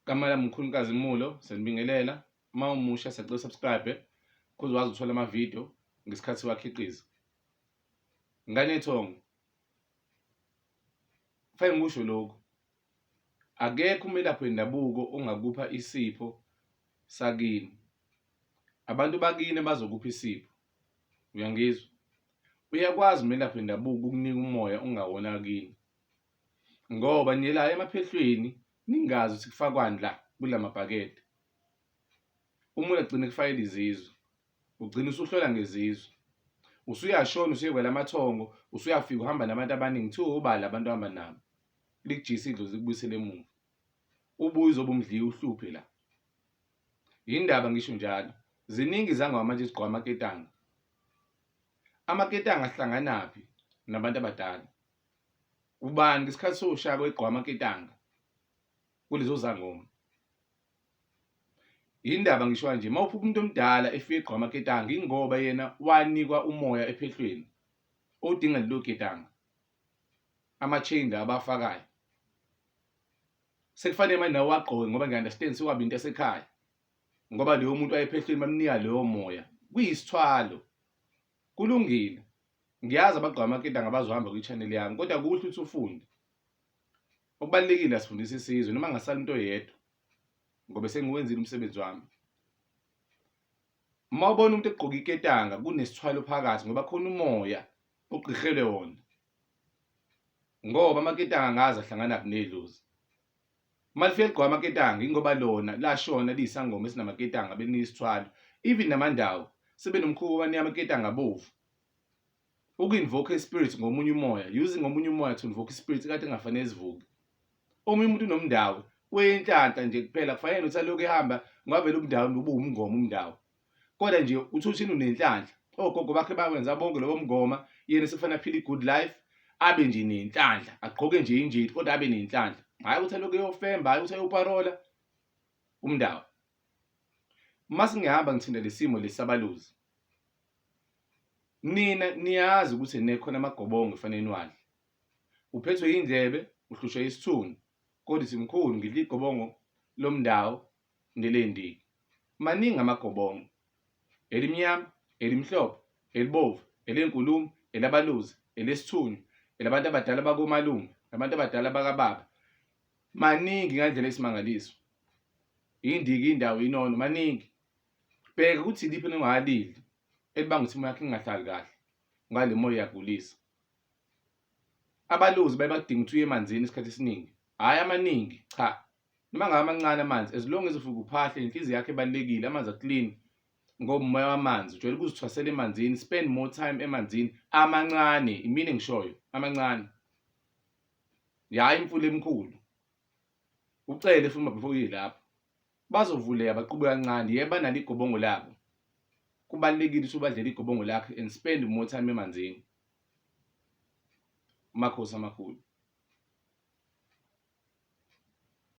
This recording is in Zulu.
Igama lami Mkhulu Nkazimulo, siyanibingelela. Uma umusha siyacela usubscribe ukuze wazi ukuthola amavidiyo ngesikhathi siwakhiqiza. Ngane yethongo, kufanele ngikusho lokhu, akekho umelaphi wendabuko ongakupha isipho sakini. Abantu bakini bazokupha isipho. Uyangizwa? Uyakwazi umelaphi wendabuko ukunika umoya ongawona kini. Ngoba niyela emaphehlweni ningazi ukuthi kufakwani la kula mabhakede. Umuntu agcine kufakela izizwe. Ugcina usuhlola ngezizwe. Usuyashona usuye kwelamathongo, usuyafika uhamba nabantu abaningi, kuthiwa obani labantu ohamba nabo. Likujiyise idlozi likubuyisele emuva. Ubuye uzobe umdliya uhluphe la. Yindaba ngisho njalo. Ziningi izangoma manje ezigqoka amaketanga. Amaketanga ahlanganaphi nabantu abadala? Ubani ngesikhathi soshaka wegqoka amaketanga kulezo zangoma? Yindaba ngisho kanje, uma uphupha umuntu omdala efika egqoka amaketanga ingoba yena wanikwa umoya ephehlweni odinga lelo ketanga. Ama-chain la abafakayo. Sekufanele manje nawe wagqoke ngoba ngiya-understand sekwaba into yasekhaya. Ngoba loyo muntu wayephehlweni bamnika loyo moya. Kuyisithwalo. Kulungile. Ngiyazi abagqoka amaketanga abazohamba kwi-channel yami kodwa kuhle ukuthi ufunde. Okubalulekile asifundise isizwe noma ngasala umuntu oyedwa ngoba sengiwenzile umsebenzi wami. Uma ubona umuntu egqoka iketanga kunesithwalo phakathi ngoba khona umoya ogqihelwe wona. Ngoba amaketanga angaze ahlanganaphi nedlozi. Uma lifika ligqoka amaketanga ingoba lona lashona liyisangoma esinamaketanga belinika isithwalo. Even namandawo sebenomkhuba banika amaketanga abovu. Uku-invoke i-spirit ngomunye umoya, using omunye umoya to invoke i-spirit kade engafanele sivuke. Omunye umuntu unomndawo wenhlanhla nje kuphela kufanele nokuthi alokhu ehamba ngoba vele umndawo ubuwumngoma umndawo. Kodwa nje uthi uthini unenhlanhla. Ogogo bakhe bakwenza bonke lobo mngoma, yena sekufanele aphile i-good life, abe nje nenhlanhla, agqoke nje injeti kodwa abe nenhlanhla. Hhayi ukuthi alokhu eyofemba, hhayi ukuthi ayoparola umndawo. Uma singihamba ngithinta lesimo lesi sabaluzi. Nina niyazi ukuthi nekhona amagobongo efanele niwadle. Uphethwe yindlebe, uhlushwe isithunzi, kodwa uthi mkhulu ngidla igobongo lomndawo nelendiki. Maningi amagobongo. Elimnyama, elimhlophe, elibovu, elenkulumo, elabaluzi, elesithunywa, elabantu abadala bakomalume, abantu abadala bakababa. Maningi ngandlela esimangaliso. Indiki, indawo, inono, maningi. Bheka ukuthi iliphi eningalidli elibanga ukuthi imoya yakho ingahlali kahle ngoba le moya iyagulisa. Abalozi baye bakudinga ukuthi uye emanzini isikhathi esiningi, hhayi amaningi, cha. Noma ngabe amancane amanzi as long as ufike uphahle inhliziyo yakho ebalulekile, amanzi a-clean ngoba umoya wamanzi ujwayele ukuzithwasela emanzini, spend more time emanzini amancane, imina engishoyo, amancane. Hhayi imfula emikhulu. Ucele futhi before uye lapho. Bazovuleka baqhube kancane, yebo banalo igobongo labo. Kubalulekile ukuthi ubadlele igobongo lakho and spend more time emanzini. Makhosi amakhulu.